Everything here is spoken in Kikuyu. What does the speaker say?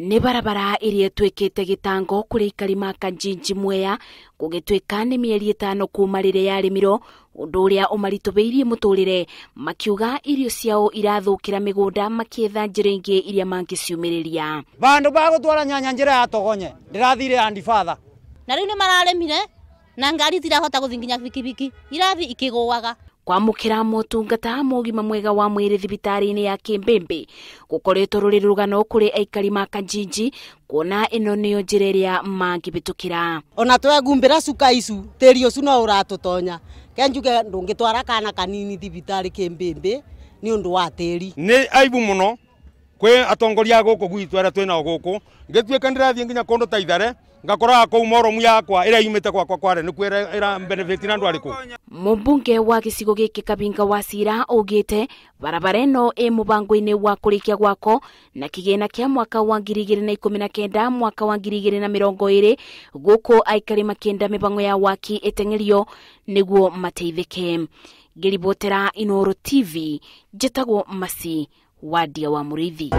Nĩ barabara ĩrĩa ĩtuĩkĩte gĩtango kũrĩ aikari ma Kanjinji Mwea gũgĩtuĩka nĩ mĩeri 5 kuma rĩrĩa yarĩmirwo, ũndũ ũrĩa ũmaritũhĩirie mũtũrĩre, makiuga irio ciao irathũkĩra mĩgũnda makĩetha njĩra ingĩ iria mangĩciumĩrĩria. Bandu ba gũtwara nyanya njĩra ya Togonye ndĩrathire Andy Father na rĩu nĩ mararĩmire na ngari itirahota gũthiĩ nginya bikibiki irathiĩ ikĩgũaga. Kwamũkĩra motungata ma ũgima mwega wa mwĩrĩ thibitarĩ-inĩ ya Kĩmbĩmbĩ gũkoretwo rũrĩ rũgano kũrĩ aikari ma Kanjinji kuona ĩno nĩyo njĩra ĩrĩa mangĩhĩtũkĩra. Ona twegumbĩra cuka icu tĩri ũcu no ũratũtonya kenjuge ndũngĩtwara kana kanini thibitarĩ Kĩmbĩmbĩ nĩ ũndũ wa tĩri. Nĩ aibu mũno kwĩ atongoria a gũkũ gwitũ arĩa twĩnao gũkũ, ngĩtuĩka ndĩrathiĩ nginya kũndũ ta Ithare ngakoraga kũu moromu yakwa ĩrĩa yumĩte gwakwa kware nĩkuo ĩra benefit na andũ arĩkũ. Mũmbunge wa gĩcigo gĩkĩ Kabinga wa Cira augĩte barabara ĩno ĩ mũbango-inĩ wa kũrĩkia gwako na kĩgĩna kĩa mwaka wa 2019 mwaka wa 2020 gũkũ aikari makĩenda mĩbango ya waki ĩteng'erio nĩguo mateithĩke. Ngĩribotera Inooro TV, njĩtagwo Masi Wadia wa Mũrĩithi.